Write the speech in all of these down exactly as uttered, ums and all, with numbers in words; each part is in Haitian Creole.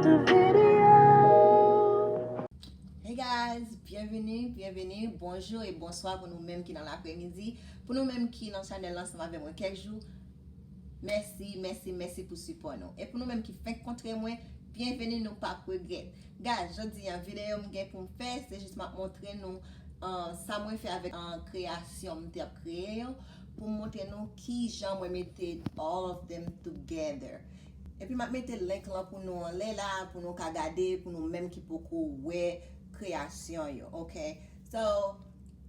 the video. Hey guys, byenveni, byenveni, bonjou e bonswa pou nou menm ki nan lapremidi. Pou nou menm ki nan chanèl la ansanm avè mwen kèk jou, mèsi, mèsi, mèsi pou sipò nou. E pou nou menm ki fenk kontre mwen, byenveni, nou p ap regrèt. Guys, jodi a videyo m gen pou m fè, se jis m ap montre nou uh, sa mwen fè avèk uh, kreyasyon m te ap kreye yo, pou m montre nou kijan mwen mete all of them together. Epi m ap mete link lan pou nou anlè la, pou nou ka gade, pou nou menm ki poko wè kreyasyon yo, ok? So,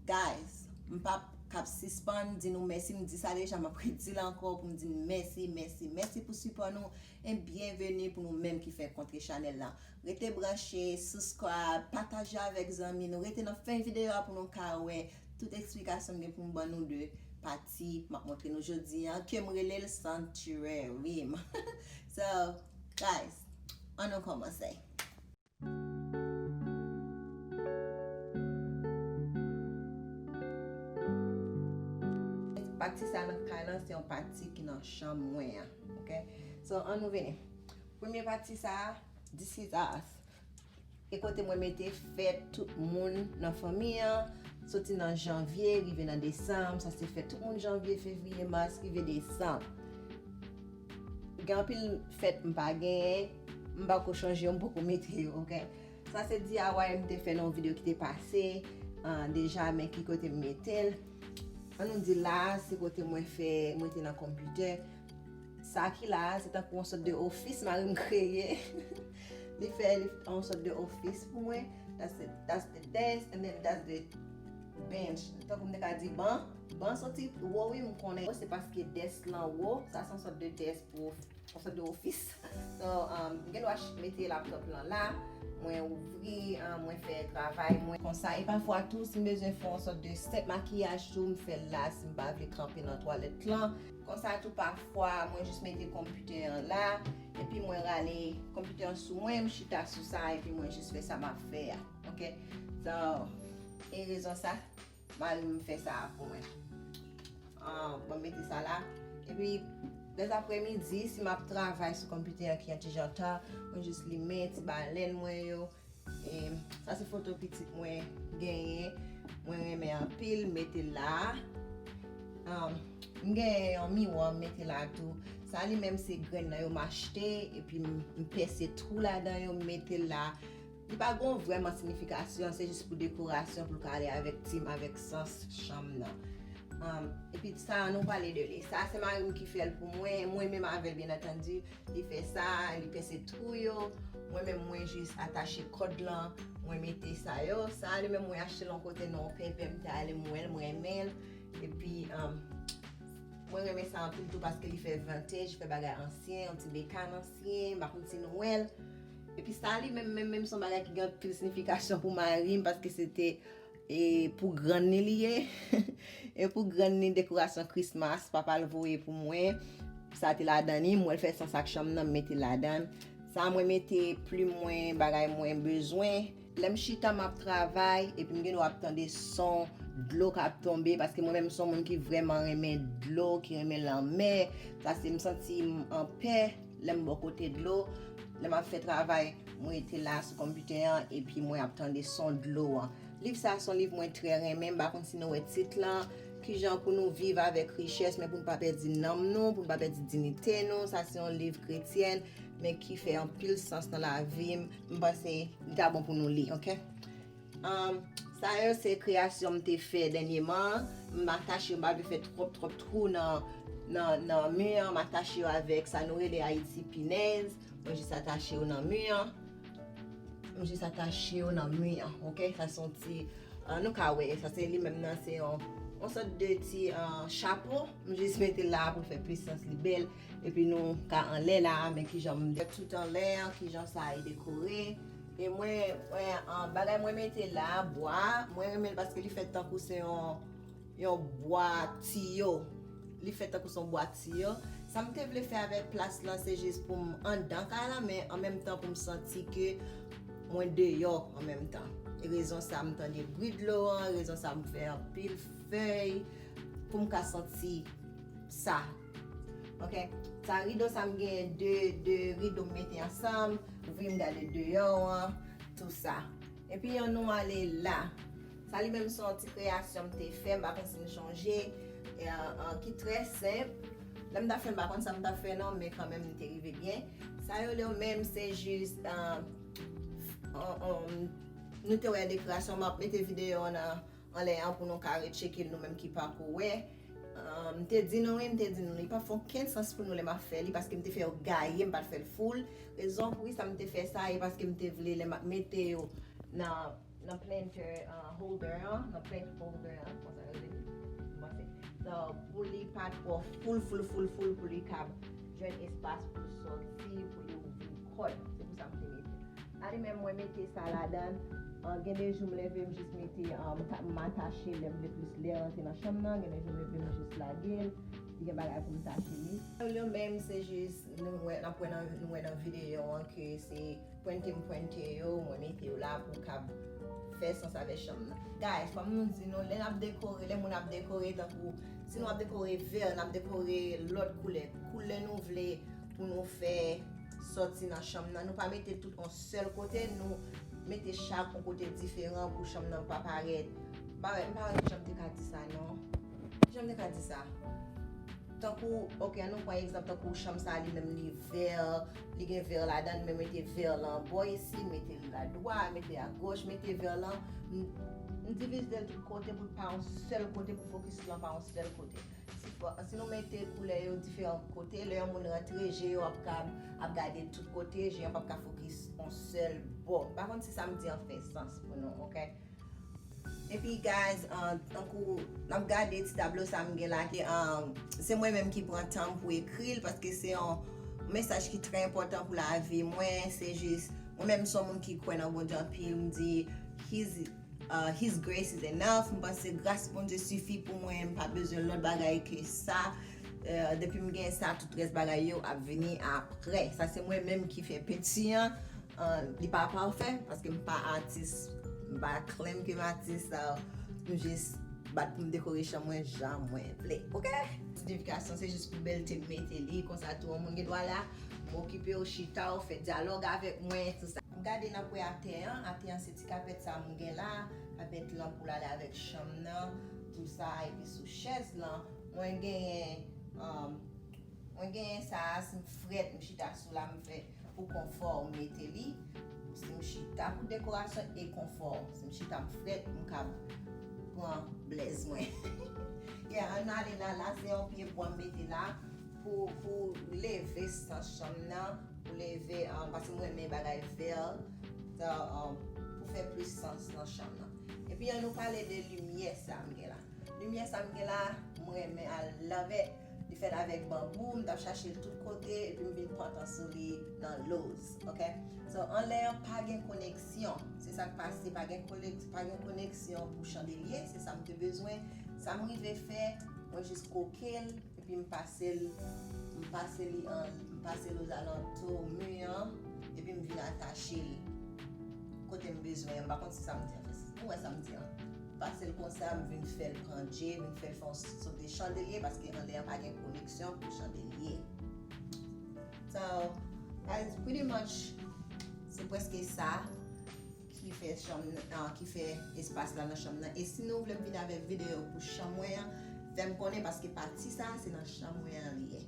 guys, m p ap k ap sispann di nou mèsi, m di sa deja, m ap redi l ankò pou m di n mèsi, mèsi, mèsi pou sipò nou, e byenveni pou nou menm ki fenk kontre chanèl la. Rete branche, subscribe, pataje avèk zanmi nou. Rete nan fen videyo a pou nou ka wè tout eksplikasyon m gen pou m ban nou de pati m ap montre nou jodi a, ke m rele l Sanctuary m. So, guys, ann nou kòmanse. Pati sa nan kay lan se yon pati ki nan chanm mwen an, ok? So, ann nou vini. Premye pati sa, this is us. E kote mwen mete fèt tout moun nan fanmi an, soti nan janvye, rive nan desanm, sa se fèt tout moun janvye, fevriye, mas, rive desanm. Gen anpil fèt m pa genyen, m pako chanje yo, m poko mete yo, ok? Sa se D I Y m te fè nan yon videyo ki te pase, ah, deja, men ki kote m mete l. Ann nou di la, se kote mwen fè, mwen te nan konpitè. Sa ki la a, se tankou yon sòt de ofis mari m kreye. Li fè li yon sòt de ofis pou mwen. That's the, that's the desk, and then that's the bench. Tankou m te ka di ban. Ban soti wo, wi, m konnen. Se paske desk lan wo, sa se yon sòt de desk pou yon sòt de ofis. So, um, m gen dwa ch- mete laptop lan la. Mwen ouvri, um, mwen fè travay mwen konsa. E pafwa tou, si m bezwen fè yon sòt de set makiyaj tou, m fè l la. Si m pa vle kanpe nan twalèt lan, konsa tou pafwa, mwen jis mete konpitè an la, epi mwen rale konpitè an sou mwen, m chita sou sa, epi mwen jis fè sa m ap fè a. Ok? So, e rezon sa, mari m fè sa pou mwen. Ah, mwen mete sa la. Epi, lèzaprèmidi, si m ap travay sou konpitè an ki yon ti jan ta, mwen jis limen ti balèn mwen yo. E sa se foto pitit mwen genyen. Mwen renmen anpil, mete la. Um, m genyen yon miwa, m mete la tou. Sa li menm se grenn nan yo m achte, epi m, m pèse twou ladan yo, m mete la. Li pa gon vrèman siyifikasyon, se jis pou dekorasyon, pou l ka ale avèk tim, avèk sans chanm nan. Um, epi sa, nou pale de li. Sa, se mari m ki fè l pou mwen. Mwen menm avè l, byen antandi. Li fè sa, li pèse twou yo. Mwen menm, mwen jis atache kòd lan. Mwen mete sa yo. Sa, li menm, mwen achte l yon kote nan yon pèpè, m te ale, m wè l, mwen renmen l. Epi, um, mwen renmen sa anpil tou paske li fè vintage, fè bagay ansyen, yon ti bekàn ansyen, m pa konn si nou wè l. Epi sa, li menm, menm, menm, se yon bagay ki gen anpil siyifikasyon pou mari m, paske se te e pou grann li li ye. E pou grann li, dekorasyon Christmas, papa l voye pou mwen. Sa te ladan li, m wè l fè sans ak chanm nan, m mete ladan l. Sa mwen mete plim mwen, bagay mwen bezwen. Lè m chita, m ap travay, epi m gen dwa ap tande son dlo k ap tonbe, paske mwen menm, m se yon moun ki vrèman renmen dlo, ki renmen lanmè. Sa se m santi m anpè lè m bò kote dlo. Lè m ap fè travay, mwen rete la sou konpitè an, epi mwen ap tande son dlo an. Liv sa se yon liv mwen trè renmen, m pa konn si nou wè tit lan, Kijan pou nou viv avèk richès, men pou n pa pèdi nanm nou, pou n pa pèdi diyite nou. Sa se yon liv kretyèn, men ki fè anpil sans nan lavi m. M panse li ta bon pou nou li, ok? Um, sa yo se kreyasyon m te fè dènyèman. M atache yo, m pa vle fè twòp, twòp twou nan, nan, nan mi an. M atache yo avèk sa nou rele Ayiti pinèz. Mwen jis atache yo nan mi an. M jis atache yo nan mi an, ok? Sa se yon ti, ah, nou ka wè, sa se li menm nan, se yon, yon sòt de ti, ah, chapo. M jis mete l la pou l fè plis sans, li bèl. Epi nou ka anlè la, men kijan m tout anlè an, kijan sa e dekore. E mwen, mwen, ah, bagay mwen mete la, bwa, mwen renmen l paske li fèt tankou se yon, yon bwa tiyo. Li fèt tankou se yon bwa tiyo. Sa m te vle fè avèk plas lan, se jis pou m anndan kay lan, men an menm tan pou m santi ke mwen deyò an menm tan. E rezon sa m tande bri dlo an, rezon sa m fè anpil fèy pou m ka santi sa. Ok? Sa rido sa m genyen de, de rido m mete ansanm, ouvri m gade deyò an, tou sa. Epi ann nou ale la. Sa li menm se yon ti kreyasyon m te fè, m pa konn si n chonje, e, an, an, ki trè senp. Lè m t ap fè l, m pa konn sa m t ap fè non, men kanmenm li te rive byen. Sa yo li menm se jis, an, an, an, nou te wè dekorasyon, m ap mete videyo an nan anlè an pou nou ka retcheke l nou menm ki pako wè. An, m te di nou, wi, m te di nou, li pa fè okenn sans pou nou lè m ap fè li, paske m te fè yo gaye, m pa t fè l full. Rezon pou ki sa m te fè sa, e paske m te vle lè m ap mete yo nan, nan planter, an, holder an, nan plant holder an, konsa yo rele li, m panse. So, pou li pa twò full, full, full, full, pou li ka jwenn espas pou l sòti, pou li ouvri kò l. Se pou sa m te mete l. Sa li menm, mwen mete sa ladan. An, gen de jou m leve, m jis mete, an, m ta-, m atache l, lè m vle plis lè rantre nan chanm nan. Gen de jou m leve, m jis lage l. Li gen bagay pou m tache li. Li menm, se jis, nou wè, n ap wè nan, nou wè nan videyo an ke se pwente m pwente yo, mwen mete yo la pou kab fè sans avèk chanm nan. Guys, fò m nou di nou, lè n ap dekore, lè moun ap dekore, tankou si nou ap dekore vè, n ap dekore lòt koulè, koulè nou vle pou nou fè sòti nan chanm nan. Nou pa mete tout yon sèl kote, nou mete chak yon kote diferan pou chanm nan pa parèt. M pa wè, m pa wè kijan m te ka di sa non. Kijan m te ka di sa? Tankou, ok, ann nou pran egzanp, tankou chanm sa li menm li vè, li gen vè ladan, men mete vè lan bò isi, mete l adwat, mete agoch, mete vè lan. M, m divize l tout kote pou l pa yon sèl kote, pou fokis lan pa yon sèl kote. Si fò, si nou mete koulè yo diferan kote, lè yon moun rantre, je yo ap ka, ap gade tout kote, je an p ap ka fokis yon sèl bò. M pa konn si sa m di an fè sans pou nou, ok? Epi, guys, an, tankou n ap gade ti tablo sa m gen la, ke, an, se mwen menm ki pran tan m pou ekri l, paske se yon mesaj ki trè enpòtan pou lavi mwen. Se jis, mwen menm, se yon moun ki kwè nan Bondye anpil, m di, His, uh, His grace is enough. M panse gras Bondye sifi pou mwen, m pa bezwen lòt bagay ke sa. Uh, depi m gen sa, tout rès bagay yo ap vini apre. Sa se mwen menm ki fè penti an. An, li pa pafè, paske m pa atis, m pa claim ke m atis, sa, m jis bat pou m dekore chanm mwen jan mwen vle, ok? Siyifikasyon, se jis pou bèlte m mete li, konsa tou, yon moun gen dwa la, m okipe w, chita w, fè dyalòg avèk mwen, tou sa. M gade n ap wè atè an, atè an se ti kapèt sa m gen la, kapèt lan pou l ale avèk chanm nan, tou sa, epi sou chèz lan, mwen genyen, um, Mwen genyen sa a, si m frèt, m chita sou la, m fè pou konfò, m mete li. Si m chita pou dekorasyon e konfò, si m chita, m frèt, m ka pran blèz mwen. Yeah, ann ale la, la se yon pye bwa m mete la pou, pou leve sans chanm nan, pou leve, um, paske m renmen bagay vè, so, um, pou fè plis sans nan chanm nan. Epi ann nou pale de limyè sa m gen la. Limyè sa m gen la, mwen renmen, I love it. Li fèt avèk banbou, m t ap chache l tout kote, epi m vin pantan sou li nan Lowe's, ok? So, anlè an pa gen koneksyon. Se sa k pase, pa gen konek-, pa gen koneksyon pou chandelye, se sa m te bezwen. Sa m rive fè, mwen jis koke l, epi m pase l, m pase li an, m pase l ozalantou mi an, epi m vin atache l kote m bezwen an. M pa konn si sa m di an, ou wè sa m di an. M pase l konsa, m vin fè l pran dje, vin fè l fè yon sòt de chandelye, paske anlè an pa gen koneksyon pou chandelye. So, that is pretty much, se prèske sa ki fè chanm nan, ah, ki fè espas la nan chanm nan. E si nou vle m vin avèk videyo pou chanm mwen an, fè m konnen, paske pati sa a se nan chanm mwen an li ye.